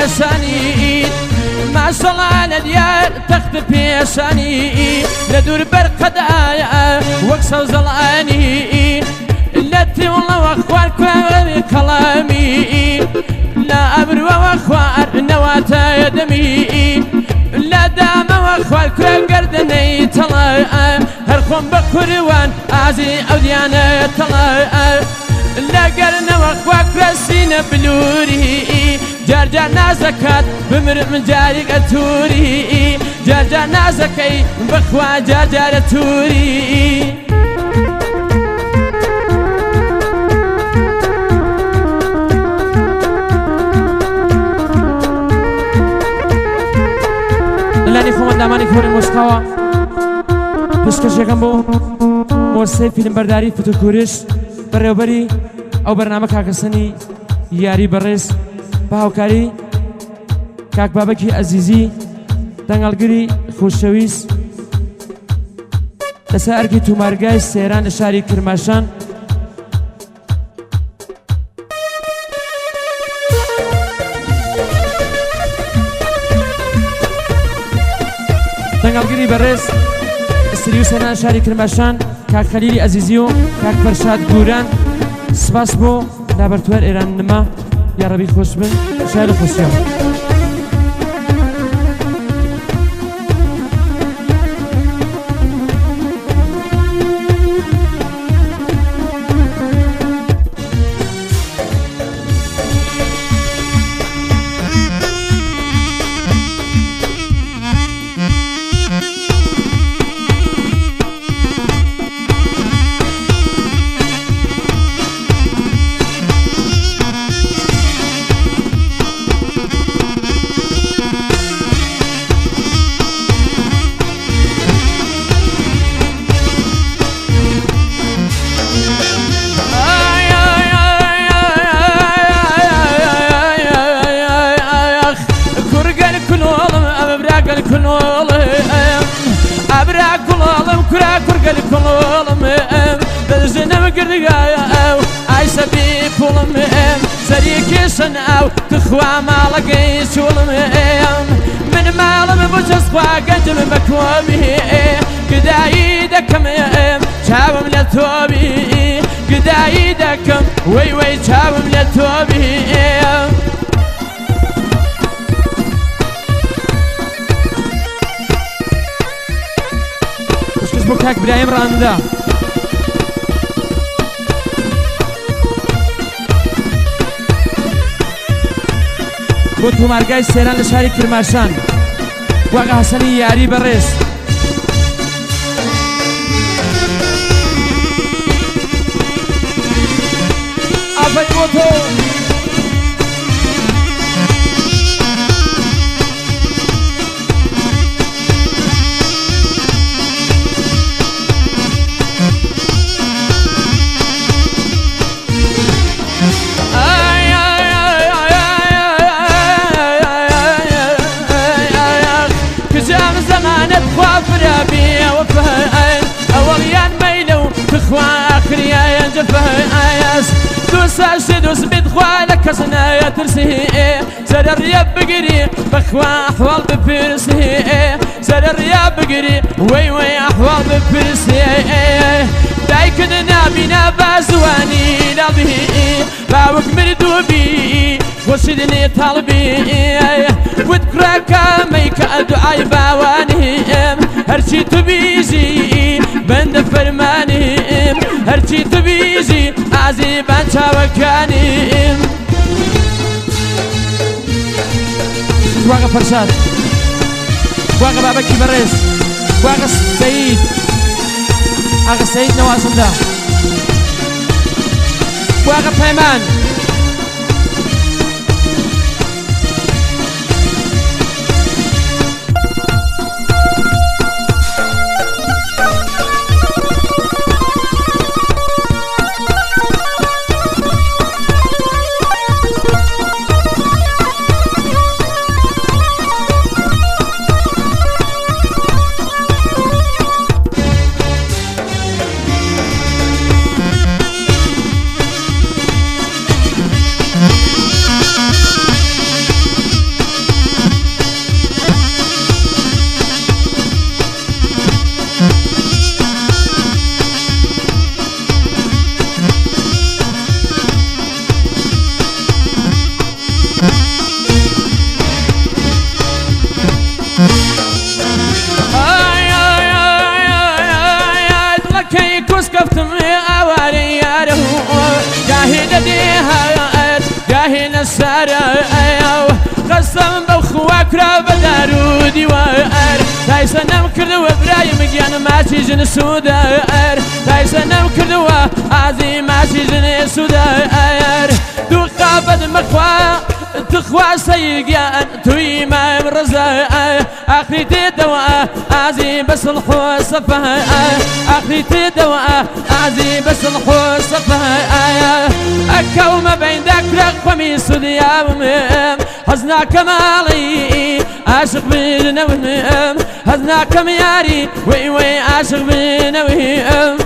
پێشانی ماشەڵا لە دیار تەخت پێشانی لە دوور بەرقەدایە وەک سەوزەڵانی لە تیوڵەوە خوار کوێوی قەڵەمی لە ئەبروەوە خوار نەواتە دەمی لە دامەوە خوار کوێ گەردنەی تەڵە هەر خۆم بە قوروان ئازی ئەو دیانە تەڵە لەگەرنەوە خوا کوێ سینە بلووری جار جار نازەکات بمرم جارێک ئەتووری جار جار نازەکەی بەخوا جار جارە تووری. لەلانی خۆمان دامانی کۆری مۆسکاوە پێشکەشەکەم بۆ مۆسەی فیلمبەرداری فتوکورش بەڕێوبەری ئەو بەرنامە کاکەسەنی یاری بەڕێز بە هاوکاری کاک بابەکی ئەزیزی دەنگەڵگری خۆشەویست لەسەر ئەرکی تومارگای سێران لە شاری کرماشان. دەنگەڵگری بەڕێز سری و سێران شاری کرماشان کاک خەلیلی ئەزیزی و کاک فەرشاد گوران سپاس بۆ لابرتوار ئێران نما یاڕەبی خۆش بن شار خۆشیان. تخوا ماڵەکەی چوڵم من ماڵم بۆ چەسخوا گەنجم بە کۆمی گدایی دەکەم چاوم لە تۆبی گدایی دەکەم وەی وەی چاوم لە تۆبی. پشکش بۆ کاک برایم ڕاندا. بۆ تۆمارگای سێران لە شاری کرماشان واقع حەسەنی یاری بەڕێز. ئافەرین بۆ تۆ. دووس بخوا لە کەس نایەترسی سەرڕیە بگری بەخوا ئەحواڵ بپرسی سەرڕیا بگری وەی وەی ئەحواڵ بپرسی دایکت نابینا بازوانی لاڵبی باوک مردووبی خۆشیدنی تاڵبی وت کوڕەکە مەیکە دوعای باوانیم هەرچی تو بیژی بەندە فەرمانیم هەرچی تو بیژی ئازی بان چاوەکانیم. واقع فەرشاد واقع بابەکی بەڕێز واقع سەید ئاغا سەید نەوازندا واقع پەیمان. سارە قەسەم بەو خوا کرا بە دار و دیوار تایسە نەم کردووە برایم گیان ماچی ژن سوودە تایسە نەم کردووە ئازی ماچی ژن سوودە دوو قابەت مەخوا تخوا سەیگیان توی مام ڕزا ئاخری تێدەوە ئازی بەسڵح و سەفە ئاخری تێدەوە ئازی بەسڵح و سەفە ئەکەومە بین دەکرە خۆمی سودیاوم حەز ناکەم ئاڵی عاشق بنەوم حەز ناکەم یاری وەی وەی عاشق بنەوم.